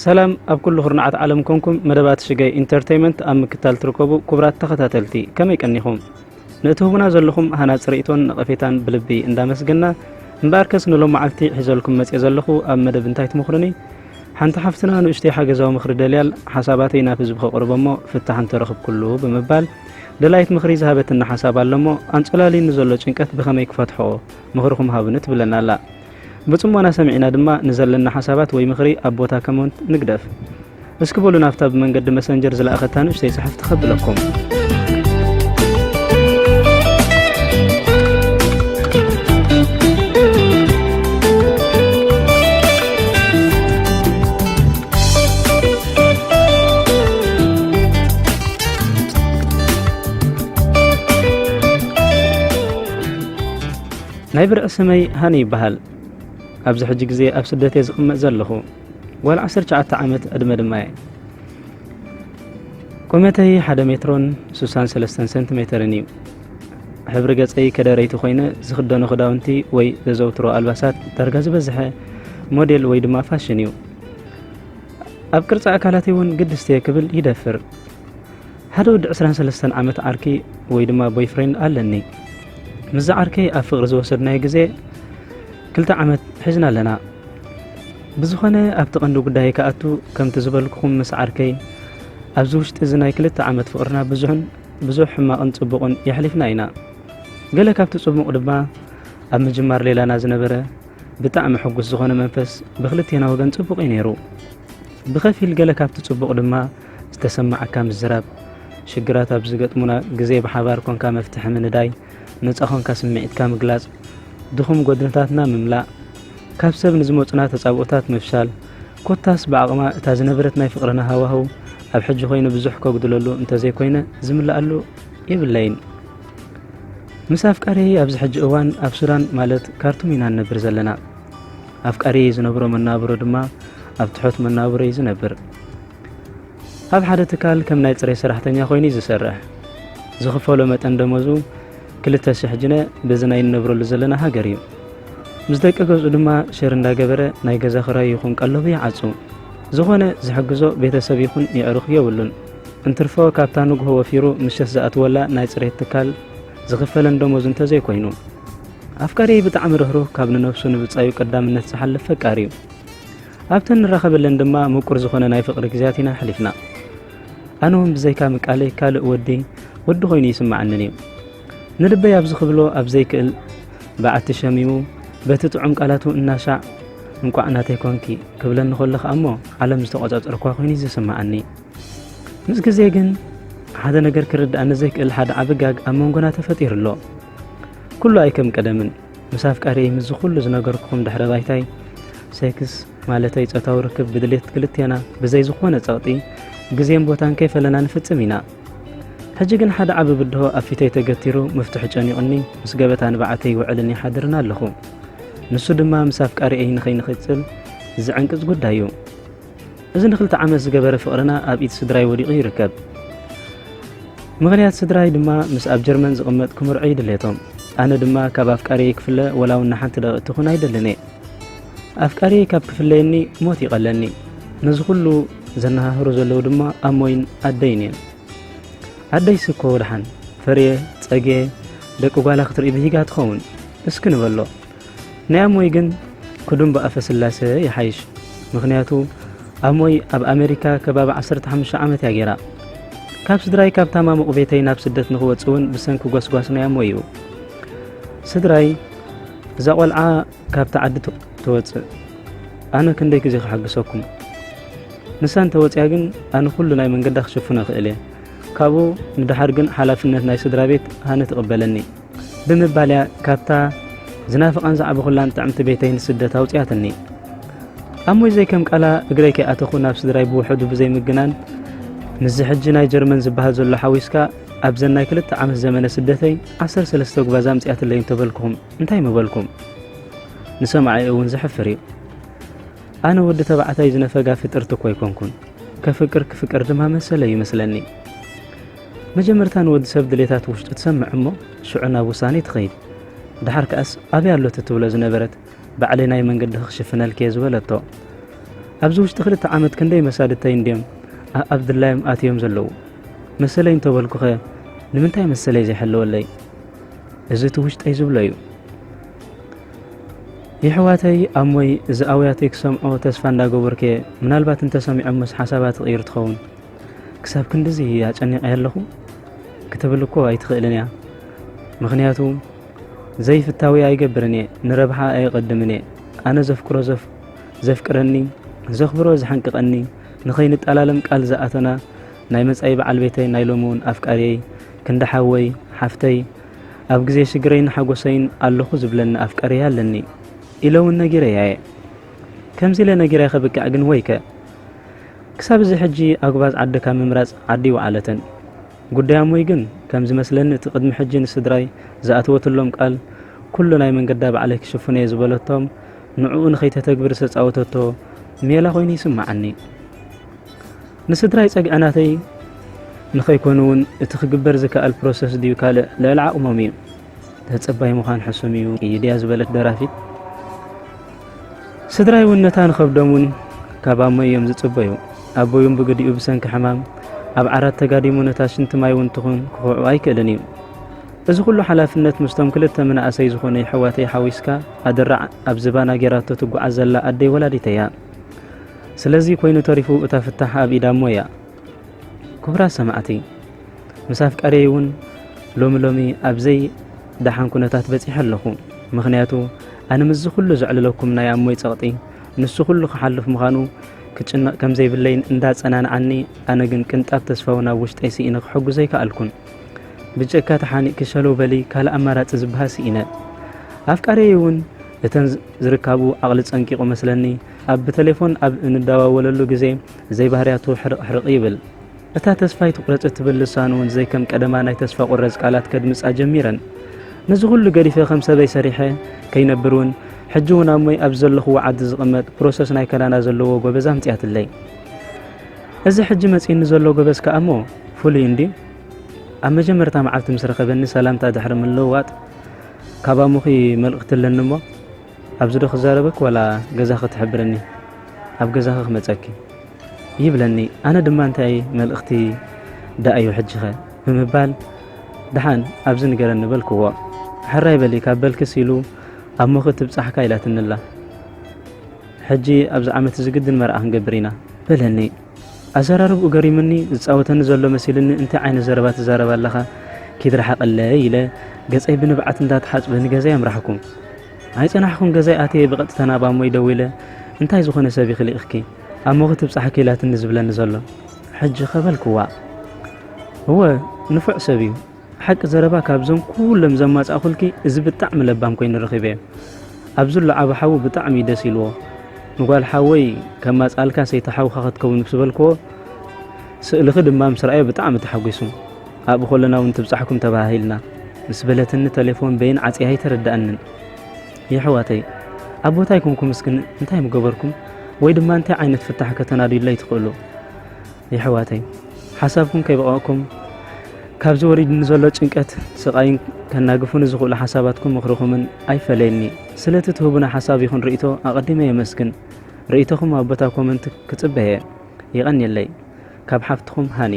ሰላም ኣብ ኩሉ ኩርናዓት ዓለም ኮንኩም መደባት ሽገይ ኢንተርተይመንት ኣብ ምክታል ትርከቡ ክቡራት ተኸታተልቲ፣ ከመይ ቀኒኹም? ንእትህቡና ዘለኹም ሃናጺ ርእይቶን ነቐፌታን ብልቢ እንዳመስገና፣ እምበኣርከስ ንሎሚ መዓልቲ ሒዘልኩም መጽየ ዘለኹ ኣብ መደብ እንታይ ትመኽሩኒ? ሓንቲ ሓፍትና ንእሽተይ ሓገዛዊ ምኽሪ ደልያል፣ ሓሳባተይ ናብ ህዝቢ ከቕርቦ እሞ ፍታሕ እንተረኽብኩሉ ብምባል ደላይት ምኽሪ ዝሃበትና ሓሳብ ኣሎ እሞ፣ ኣንጾላልዩኒ ዘሎ ጭንቀት ብኸመይ ክፈትሖ? ምኽርኹም ሃቡኒ ትብለና ኣላ። ብጽሞና ሰሚዕና ድማ ንዘለና ሓሳባት ወይ ምኽሪ ኣብ ቦታ ኮመንት ንግደፍ። እስኪ በሉ ናብታ ብመንገዲ መሰንጀር ዝለኣኸታ ንእሽተይ ጽሕፍቲ ከብለኩም። ናይ ብርዒ ስመይ ሃኒ ይበሃል። ኣብዚ ሕጂ ግዜ ኣብ ስደት እየ ዝቕመጥ ዘለኹ። ጓል ዓሰርተ ትሽዓተ ዓመት ዕድመ ድማ እየ። ቁመተይ ሓደ ሜትሮን ስሳን ሰለስተን ሰንቲሜተርን እዩ። ሕብሪ ገጸይ ከደረይቲ ኮይነ፣ ዝኽደኖ ክዳውንቲ ወይ ዘዘውትሮ ኣልባሳት ዳርጋ ዝበዝሐ ሞዴል ወይ ድማ ፋሽን እዩ። ኣብ ቅርጺ ኣካላተይ እውን ግድስቲ እየ ክብል ይደፍር። ሓደ ወዲ ዕስራን ሰለስተን ዓመት ዓርኪ ወይ ድማ ቦይፍሬንድ ኣለኒ። ምስዚ ዓርከይ ኣብ ፍቕሪ ዝወሰድናዮ ግዜ ክልተ ዓመት ሒዝና ኣለና። ብዝኾነ ኣብቲ ቀንዲ ጉዳይ ክኣቱ፣ ከምቲ ዝበልኩኹም ምስ ዓርከይ ኣብዚ ውሽጢ እዚ ናይ ክልተ ዓመት ፍቕርና ብዙሕን፣ ብዙሕ ሕማቕን ጽቡቕን የሕሊፍና ኢና። ገለ ካብቲ ጽቡቕ ድማ ኣብ ምጅማር ሌላና ዝነበረ ብጣዕሚ ሕጉስ ዝኾነ መንፈስ ብክልቴና ወገን ጽቡቕ እዩ ነይሩ። ብኸፊል ገለ ካብቲ ጽቡቕ ድማ ዝተሰማዓካ ምዝራብ፣ ሽግራት ኣብ ዝገጥሙና ግዜ ብሓባር ኮንካ መፍትሒ ምንዳይ፣ ነጻ ኮንካ ስምዒትካ ምግላጽ፣ ድኹም ጎድንታትና ምምላእ፣ ካብ ሰብ ንዝመጹና ተጻብኦታት ምፍሻል፣ ኮታስ ብዓቕማ እታ ዝነበረት ናይ ፍቕርና ሃዋህው ኣብ ሕጂ ኮይኑ ብዙሕ ከጉድለሉ እንተዘይኮይነ ዝምልኣሉ የብለይን። ምስ ኣፍቃሪየይ ኣብዚ ሕጂ እዋን ኣብ ሱዳን ማለት ካርቱም ኢና ንነብር ዘለና። ኣፍቃሪየይ ዝነብሮ መናብሮ ድማ ኣብ ትሑት መናብሮ እዩ ዝነብር። ኣብ ሓደ ትካል ከም ናይ ጽሬት ሰራሕተኛ ኮይኑ እዩ ዝሰርሕ። ዝኽፈሎ መጠን ደሞዙ ክልተ ሽሕ ጅነ በዚ ናይ ንነብረሉ ዘለና ሃገር እዩ። ምስ ደቂ ገዝኡ ድማ ሸር እንዳገበረ ናይ ገዛ ክራይ ይኹን ቀለቡ ይዓጹ። ዝኾነ ዝሕግዞ ቤተሰብ ይኹን የዕሩኽ የብሉን። እንትርፎ ካብታ ንግሆ ወፊሩ ምሸት ዝኣትወላ ናይ ጽሬት ትካል ዝኽፈለን ደሞዝ እንተዘይኮይኑ። ኣፍቃሪየይ ብጣዕሚ ርህሩህ፣ ካብ ንነብሱ ንብጻዩ ቀዳምነት ዝሓልፍ ፈቃር እዩ። ኣብተን ንራኸበለን ድማ ምቁር ዝኾነ ናይ ፍቕሪ ግዜያት ኢና ኣሕሊፍና። ኣነ እውን ብዘይካ ምቃለይ ካልእ ወዲ፣ ወዲ ኮይኑ ይስምዓኒ ነይሩ። ንልበይ ኣብዚ ክብሎ ኣብ ዘይክእል በዓቲ ሸሚሙ በቲ ጥዑም ቃላቱ እናሻዕ፣ "እንቋዕ ናተይ ኮንኪ" ክብለኒ ከሎ ከኣ እሞ ዓለም ዝተቖጻጸርኳ ኮይኑ እዩ ዝስምዓኒ። ምስ ግዜ ግን ሓደ ነገር ክርድኣኒ ዘይክእል ሓደ ዓቢ ጋግ ኣብ መንጎና ተፈጢሩ ኣሎ። ኩሉ ኣይከም ቀደምን። ምስ ኣፍቃሪየይ ምስዚ ኩሉ ዝነገርኩኹም ድሕረ ባይታይ፣ ሴክስ ማለተይ ጾታዊ ርክብ ብድሌት ክልቴና ብዘይ ዝኾነ ጸቕጢ፣ ግዜን ቦታን ከይፈለና ንፍጽም ኢና። ሕጂ ግን ሓደ ዓቢ ብድሆ ኣብ ፊተይ ተገቲሩ፣ መፍትሒ ጨኒቑኒ፣ ምስ ገበታ ንብዓተይ ይውዕልን ይሓድርን ኣለኹ። ንሱ ድማ ምስ ኣፍቃሪየይ ንኸይንቕጽል ዝዕንቅጽ ጉዳይ እዩ። እዚ ንክልተ ዓመት ዝገበረ ፍቕርና ኣብ ኢድ ስድራይ ወዲቑ ይርከብ። ምኽንያት ስድራይ ድማ ምስ ኣብ ጀርመን ዝቕመጥ ክምርዖ እዩ ድሌቶም። ኣነ ድማ ካብ ኣፍቃሪየይ ክፍለ ወላ እውን ንሓንቲ ደቒቕ ትኹን ኣይደልን እየ። ኣፍቃሪየይ ካብ ክፍለየኒ ሞት ይቐለኒ። ነዚ ኩሉ ዘነሃህሩ ዘለዉ ድማ ኣሞይን ኣደይን እዮም። ኣደይስ እኮ ወድሓን ፈርየ ጸግየ ደቂ ጓላ ክትርኢ ብሂጋ ትኸውን። እስኪ ንበሎ። ናይ ኣሞይ ግን ክዱን ብኣፈ ስላሰ ይሓይሽ። ምኽንያቱ ኣሞይ ኣብ ኣሜሪካ ከባቢ ዓሰርተ ሓሙሽተ ዓመት እያ ገይራ። ካብ ስድራይ ካብ ታማሙቕ ቤተይ ናብ ስደት ንኽወጽእ እውን ብሰንኪ ጎስጓስ ናይ ኣሞይ እዩ። ስድራይ እዛ ቆልዓ ካብታ ዓዲ ት-፣ ትወጽእ። ኣነ ክንደይ ግዜ ክሕግሰኩም። ንሳ እንተወጽያ ግን ኣነ ኩሉ ናይ መንገዳ ክሽፍኖ እኽእል እየ። ካብኡ ንደሓር ግን ሓላፍነት ናይ ስድራ ቤት ሃኒ ትቕበለኒ። ብምባል እያ ካብታ ዝናፍቓን ዝዓበኹላን ጥዕምቲ ቤተይ ንስደት ኣውጽያትኒ። ኣሞይ ዘይከም ቃላ እግረይ ከይኣተኹ ናብ ስድራይ ብውሑዱ ብዘይምግናን፣ ምስዚ ሕጂ ናይ ጀርመን ዝበሃል ዘሎ ሓዊስካ ኣብዘን ናይ ክልተ ዓመት ዘመነ ስደተይ ዓሰርተ ሰለስተ ጉባዛ ኣምጽኣትለይ እንተበልኩኹም እንታይ ምበልኩም? ንሰማዒ እውን ዘሕፍር እዩ። ኣነ ወዲ ተባዕታይ ዝነፈጋ ፍጥርቲ እኮ ኣይኮንኩን። ከፍቅር ክፍቀር ድማ መሰለይ ይመስለኒ። መጀመርታ ንወዲ ሰብ ድሌታት ውሽጡ ትሰምዕ እሞ ሽዑ ናብ ውሳኔ ትኸይድ። ደሓር ከኣስ ኣበይ ኣሎ እቲ ትብሎ ዝነበረት ባዕለይ ናይ መንገዲ ክሽፍነልኪ እየ ዝበለቶ። ኣብዚ ውሽጢ ክልተ ዓመት ክንደይ መሳድተይ እንድዮም ኣብ ድላዮም ኣትዮም ዘለዉ? መሰለይ እንተበልኩኸ ንምንታይ መሰለይ ዘይሕለወለይ? እዚ እቲ ውሽጠይ ዝብሎ እዩ። የሕዋተይ ኣሞይ እዚ ኣውያተይ ክሰምዖ ተስፋ እንዳገበርኩ እየ። ምናልባት እንተሰሚዖምስ ሓሳባ ትቕይር ትኸውን። ክሳብ ክንድዚ ኣጨኒቐያ ኣለኹ ክትብል እኮ ኣይትኽእልን እያ። ምኽንያቱ ዘይፍታዊ ኣይገብርን እየ፣ ንረብሓ ኣየቐድምን እየ። ኣነ ዘፍቅሮ ዘፍ-፣ ዘፍቅረኒ፣ ዘኽብሮ ዝሓንቅቐኒ፣ ንኸይንጠላለም ቃል ዝኣተና ናይ መጻኢ በዓል ቤተይ ናይ ሎሚ እውን ኣፍቃሪየይ፣ ክንዲ ሓወይ፣ ሓፍተይ፣ ኣብ ግዜ ሽግረይን ሓጎሰይን ኣለኹ ዝብለኒ ኣፍቃሪያ ኣለኒ ኢለ እውን ነጊረያ እየ። ከምዚ ኢለ ነጊረያ ከብቅዕ ግን ወይከ ክሳብ እዚ ሕጂ ኣጉባዝ ዓዲ ካብ ምምራጽ ዓዲ ይወዓለትን። ጉዳይ ኣሞይ ግን ከም ዝመስለኒ እቲ ቅድሚ ሕጂ ንስድራይ ዝኣተወትሎም ቃል ኩሉ ናይ መንገዳ ባዕለይ ክሽፍኖ እየ ዝበለቶም ንዕኡ ንኸይተተግብር ዝተጻወተቶ ሜላ ኮይኑ ይስምዓኒ። ንስድራይ ጸግዒ ናተይ ንኸይኮኑ እውን እቲ ክግበር ዝከኣል ፕሮሰስ ድዩ ካልእ ልዕሊ ዓቕሞም እዩ። ተጸባይ ምዃን ሕሱም እዩ፣ እዩ ድያ ዝበለት ደራፊት። ስድራይ እውን ነታ ንኸብዶም እውን ካብ ኣሞይ እዮም ዝጽበዩ። ኣቦይ እውን ብግዲኡ ብሰንኪ ሕማም ኣብ ዓራት ተጋዲሙ ነታ ሽንቲ ማይ እውን ትኹን ክኹዕዋ ኣይክእልን እዩ። እዚ ኩሉ ሓላፍነት ምስቶም ክልተ መናእሰይ ዝኾኑ የሕዋተይ ሓዊስካ ኣደራዕ ኣብ ዝባና ጌራቶ ትጓዓዝ ዘላ ኣደይ ወላዲተይ እያ። ስለዚ ኮይኑ ተሪፉ እታ ፍታሕ ኣብ ኢድ ኣሞ እያ። ክቡራት ሰማዕቲ፣ ምስ ኣፍቃሪየይ እውን ሎሚ ሎሚ ኣብ ዘይደሓን ኩነታት በጺሐ ኣለኹ። ምኽንያቱ ኣነ ምስዚ ኩሉ ዘዕልለኩም ናይ ኣሞይ ጸቕጢ ንሱ ኩሉ ክሓልፍ ምዃኑ ክጭነቕ ከም ዘይብለይ እንዳጸናንዓኒ፣ ኣነ ግን ቅንጣብ ተስፋ እውን ኣብ ውሽጠይ ስኢነ ክሕጉዞ ኣይከኣልኩን። ብጀካ ተሓኒቕኪ ሸለው በሊ ካልእ ኣማራጺ ዝበሃል ስኢነ። ኣፍቃሪየይ እውን እተን ዝ-፣ ዝርካቡ ዓቕሊ ጸንቂቑ መስለኒ ኣብ ብተሌፎን ኣብ እንዳዋወለሉ ግዜ ዘይባህርያቱ ሕርቕ ሕርቕ ይብል። እታ ተስፋ ኣይትቑረጽ እትብል ልሳኑ እውን ዘይከም ቀደማ ናይ ተስፋ ቁረጽ ቃላት ከድምጻ ጀሚረን። ነዚ ኩሉ ገዲፈ ከም ሰበይ ሰሪሐ ከይነብር እውን ሕጂ እውን ኣሞይ ኣብ ዘለኽዎ ዓዲ ዝቕመጥ ፕሮሰስ ናይ ከናዳ ዘለዎ ጎበዝ ኣምጺኣትለይ። እዚ ሕጂ መጺእኒ ዘሎ ጎበዝ ከኣ እሞ ፍሉይ እንድዩ። ኣብ መጀመርታ መዓልቲ ምስ ረኸበኒ ሰላምታ ድሕሪ ምልውዋጥ ካብ ኣሞኺ መልእኽቲ ኣለኒ እሞ ኣብዚ ዶ ክዛረበኪ ዋላ ገዛኺ ትሕብርኒ? ኣብ ገዛኺ ክመጸኪ ይብለኒ። ኣነ ድማ እንታይ መልእኽቲ ደኣዩ ሕጂኸ ብምባል ደሓን ኣብዚ ንገረኒ በልክዎ። ሕራይ በሊ ካብ በልክስ ኢሉ ኣሞኺ ትብጻሕካ ኢላትኒ ኣላ። ሕጂ ኣብዚ ዓመት እዚ ግድን መርዓ ክንገብር ኢና በለኒ። ኣዘራርብኡ ገሪሙኒ ዝጻወተኒ ዘሎ መሲሉኒ እንታይ ዓይነት ዘረባ ትዛረብ ኣለኻ ኪድ ርሓቐለይ ኢለ ገጸይ ብንብዓት እንዳተሓጽበ ንገዛይ ኣምራሕኩ። ኣይጸናሕኩን ገዛይ ኣትየ ብቐጥታ ናብ ኣሞይ ደዊለ እንታይ ዝኾነ ሰብ ኢኺ ልኢኽኪ ኣሞኺ ትብጻሕኪ ኢላትኒ ዝብለኒ ዘሎ ሕጂ ኸ በልክዋ። እወ ንፉዕ ሰብ እዩ። ሓቂ ዘረባ ካብዞም ኩሎም ዘማጻእኹልኪ እዚ ብጣዕሚ ለባም ኮይኑ ረኺበዮ። ኣብ ዝሎ ዓቢ ሓዉ ብጣዕሚ እዩ ደስ ኢልዎ። ንጓል ሓወይ ከማጻልካ ሰይቲ ሓውካ ክትከውን ምስ በልክዎ ስእልኺ ድማ ምስ ረኣዮ ብጣዕሚ ተሓጒሱ። ኣብኡ ከለና እውን ትብጻሕኩም ተባሃሂልና ምስ በለትኒ ተሌፎን በይን ዓጽያ ኣይተረድኣንን። የሕዋተይ ኣብ ቦታ ኣይኮንኩም እስክን እንታይ ምገበርኩም ወይ ድማ እንታይ ዓይነት ፍታሕ ከተናድዩለይ ትኽእሉ? የሕዋተይ ሓሳብኩም ከይበቐቕኩም ካብዚ ወሪድኒ ዘሎ ጭንቀት ስቓይን ከናግፉኒ ዝኽእሉ ሓሳባትኩም ምኽርኹምን ኣይፈለየኒ። ስለቲ ትህቡና ሓሳብ ይኹን ርእይቶ ኣቐዲመ የመስግን። ርእይቶኹም ኣብ ቦታ ኮመንት ክጽበየ። የቐንየለይ። ካብ ሓፍትኹም ሃኒ።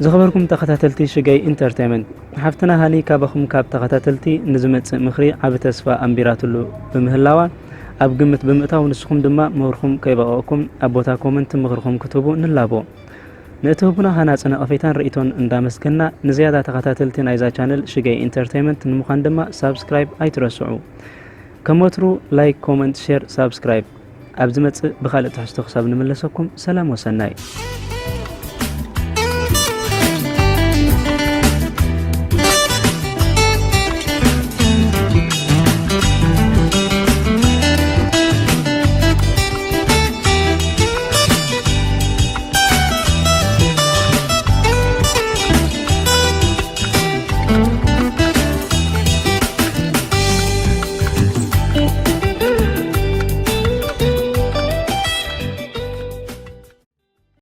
ዝኸበርኩም ተኸታተልቲ ሽገይ ኢንተርቴይመንት፣ ሓፍትና ሃኒ ካባኹም ካብ ተኸታተልቲ ንዝመጽእ ምኽሪ ዓቢ ተስፋ ኣንቢራትሉ ብምህላዋ፣ ኣብ ግምት ብምእታው ንስኹም ድማ ምኽርኹም ከይበቐቕኩም ኣብ ቦታ ኮመንት ምኽርኹም ክትህቡ ንላቦ። ንእትህቡና ሃናጺ ነቐፌታን ርእይቶን እንዳመስገና፣ ንዝያዳ ተኸታተልቲ ናይዛ ቻነል ሽገይ ኢንተርቴይመንት ንምዃን ድማ ሳብስክራይብ ኣይትረስዑ። ከም ወትሩ ላይክ፣ ኮመንት፣ ሼር፣ ሳብስክራይብ። ኣብ ዝመጽእ ብኻልእ ትሕዝቶ ክሳብ ንምለሰኩም ሰላም ወሰናይ።